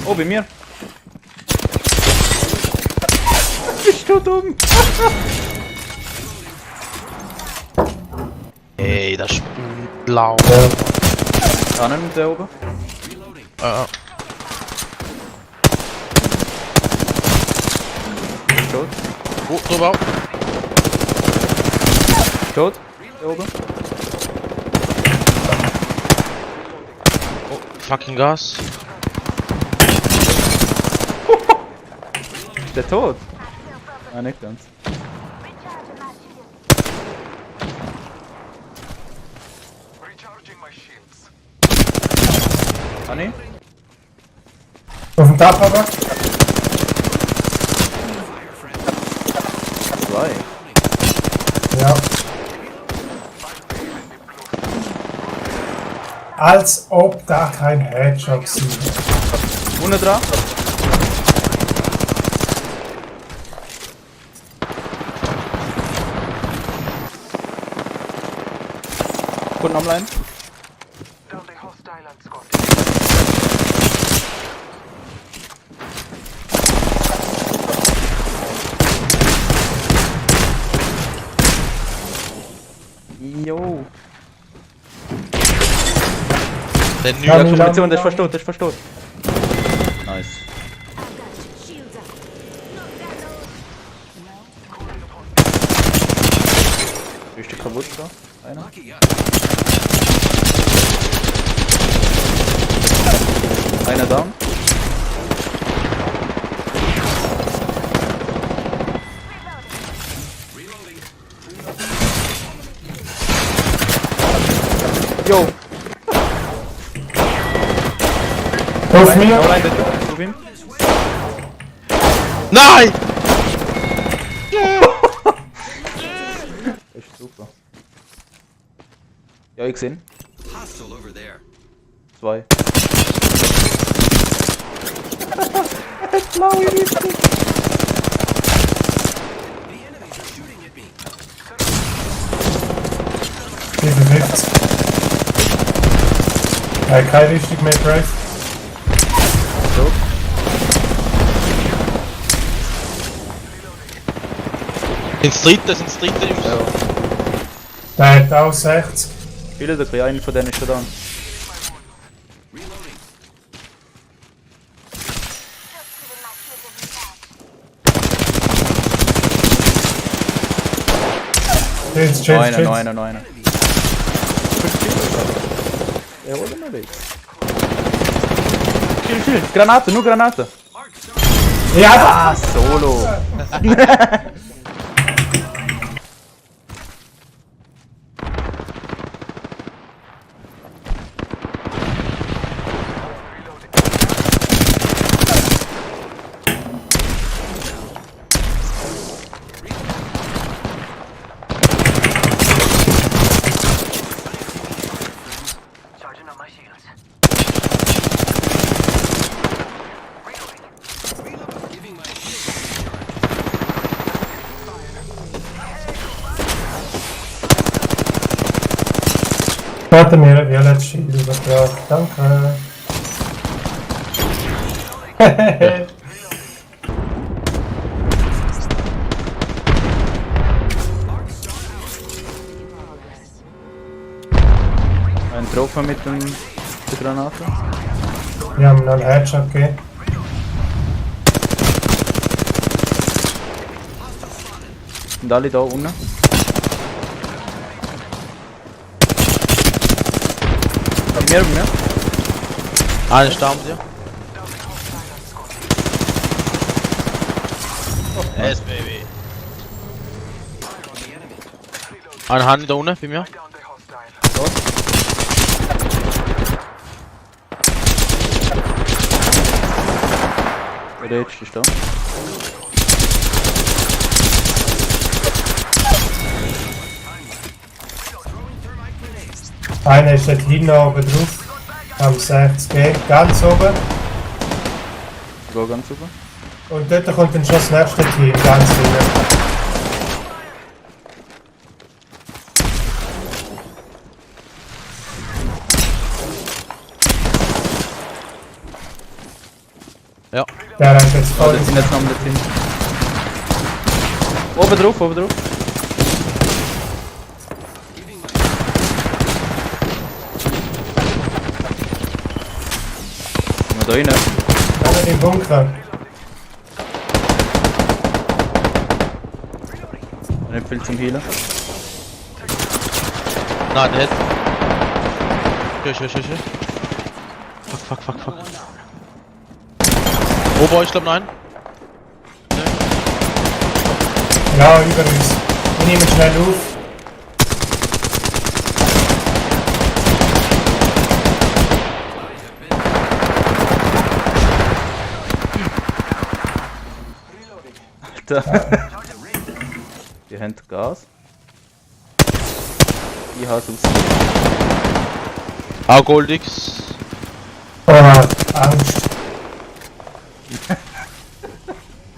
Oh, bei mir. Bist du dumm? Ey, das ist blau. Ah, nicht mit der oben. Tot. Oh, drüber. Tot. Der oben. Oh, fucking Gas. Ist der tot? Ah, nicht ganz. Anni? Auf dem Dach aber. 2. Ja. Als ob da kein Headshot ist. Unten dran. Kunden online. Jo. Der Ja, Nü. Kombination, das ist verstört, das ist verstört. Nice. Ist der kaputt da? Einer? Einer down. Jo! Auf mir. Online bitte. Auf ihm. Nein! Das ist super. Ja, ich sehe. Zwei. Blaue Liste. Die bewegt. Ja, kein richtig mehr Drive. So. Sind Streeten, Jungs. Ja. Der hat auch 60. Viele der einen von denen ist schon da. Chill. Noch einer. Ja, oder mal weg. Chill. Granate, nur Granate. Ja! Ah, Solo. Warte mir, Violet Shield übertragen. Danke. Ein getroffen mit der Granate. Wir haben noch einen Headshot gegeben. Und alle da unten. Bei mir. Einer ist da mit dir. Yes, baby. Einer Hand da unten bei mir. Der letzte ist da. Einer ist dort hinten oben drauf. Am 60G, ganz oben. Go ganz super. Und dort kommt dann schon das nächste Team, ganz hinten. Ja. Der rennt jetzt Oh, voll. das sind jetzt noch nicht hin. Oben drauf, oben drauf. Mal da rein. Einer im Bunker. Nicht viel zum Healen. Nein, der hat. Schön. Fuck. Ober, ich glaub nein. Ja, über uns. Wir nehmen schnell auf. Alter. Die haben Gas. Ich habe es aus. Auch Goldix. Oh, Angst.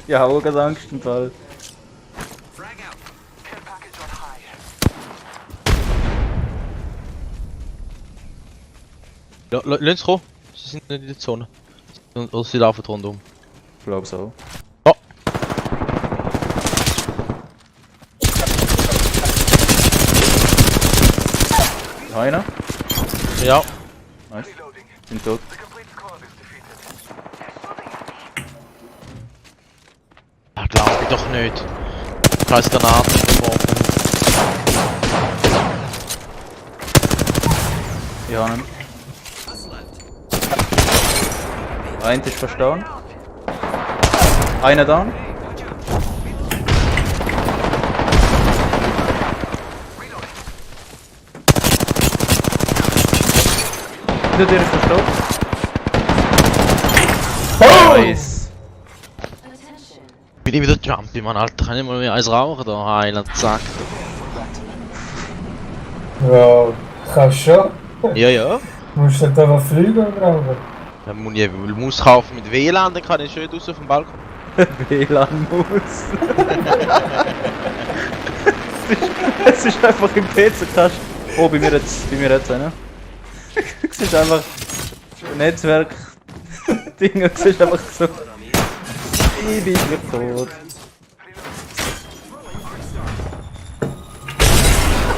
Ich habe auch gerade Angst im Fall. Ja, lass kommen. Sie sind nicht in der Zone. Oder sie laufen rundum. Ich glaube so. Oh. Noch einer? Ja. Nice. Sind tot. Ja, glaub ich doch nicht. Scheiß Granaten geworfen. Ja, einen. Einer ist verstanden. Einer down. Der ist verstanden. Nice. Bin ich wieder Jumpy, Mann, Alter. Kann ich mal mehr eins rauchen da? Heiland, zack. Ja, kannst schon. Ja. Du musst halt einfach fliegen und rauchen. Dann muss ich muss kaufen mit WLAN, dann kann ich schön raus auf dem Balkon. WLAN-Mus. Es ist einfach im PC-Kasten. Oh, bei mir jetzt einer. Du siehst einfach Netzwerk-Dinge, du siehst einfach so. Ich bin gleich tot.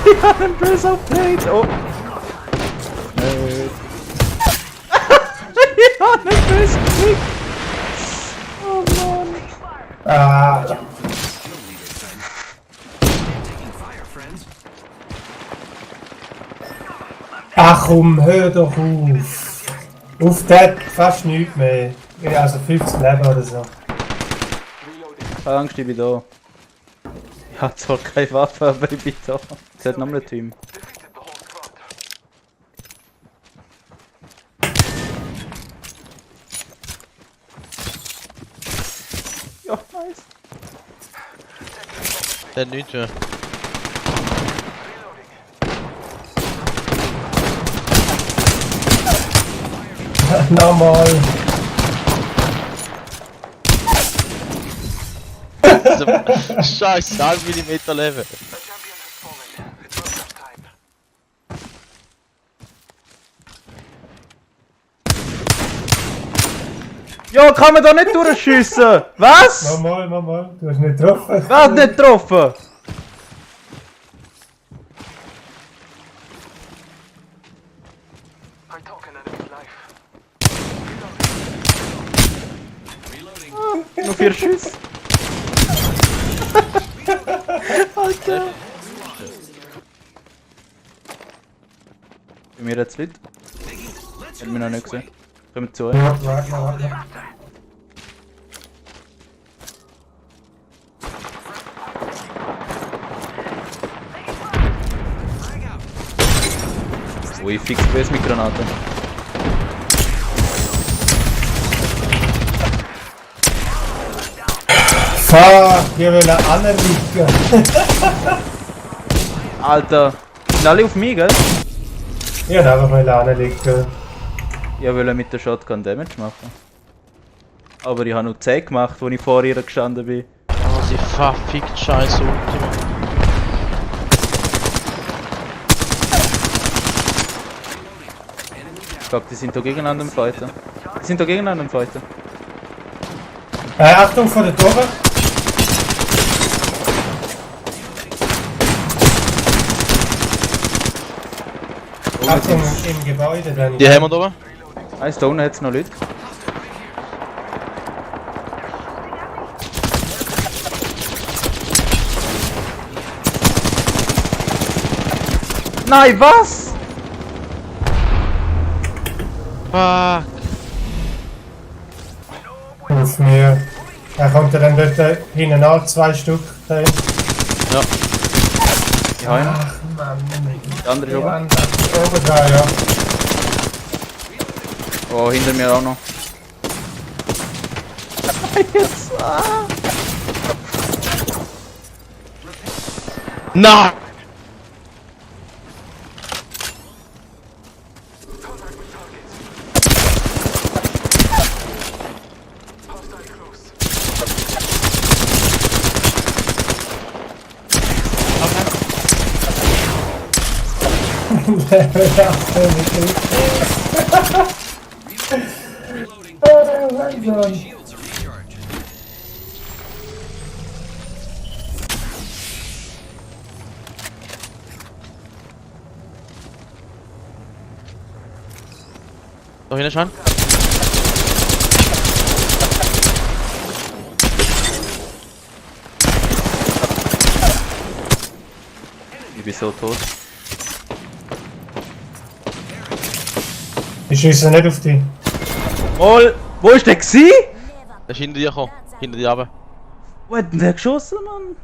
Ich hab einen Press auf Plate. Oh. Nicht. Ich hab einen Press gekriegt. Oh Mann. Ah, ach komm, hör doch auf. Auf den fast nichts mehr. Ja, also 50 Leben oder so. Keine Angst, ich bin da. Ich hab zwar keine Waffe, aber ich bin da. Es hat noch ein Team. Ja, nice. Der hat nichts mehr. Nochmal. Scheiße, 1 mm Leben. Ja, kann man da nicht durchschiessen? Was? Nochmal. Du hast nicht getroffen. Wer hat nicht getroffen? Nur 4 Schüsse. Alter. Bei mir jetzt Leute. Hätten wir noch nicht gesehen. Kommt zu. Warte. Ui, fix best mit Granate. Fuck, wir wollen anliegen. Alter, sind alle auf mich, gell? Ich wollte einfach mal anliegen. Ich wollte mit der Shotgun Damage machen. Aber ich habe nur 10 gemacht, als ich vor ihr gestanden bin. Oh, sie verfickt Scheiße Ultima. Ich glaube, die sind da gegeneinander am Fighten. Die sind da gegeneinander am Fighten. Achtung vor der Tore. Achtung im Gebäude dann. Die haben wir da oben. Eins da unten hat es noch Leute. Nein, was? Fuck. Auf mir. Er kommt dann dort hinten an, 2 Stück. Da. Ja. Ich habe einen. Ach Mann. Der andere ist oben. Oben da, ja. Oh, hinter mir auch noch. Jetzt. Nein! Da hinten schon. Ich bin so tot. Ich schieße nicht auf dich. Mal, wo ist der gsi? Der ist hinter dir gekommen. Hinter dir runter. Wo hat denn der geschossen, Mann?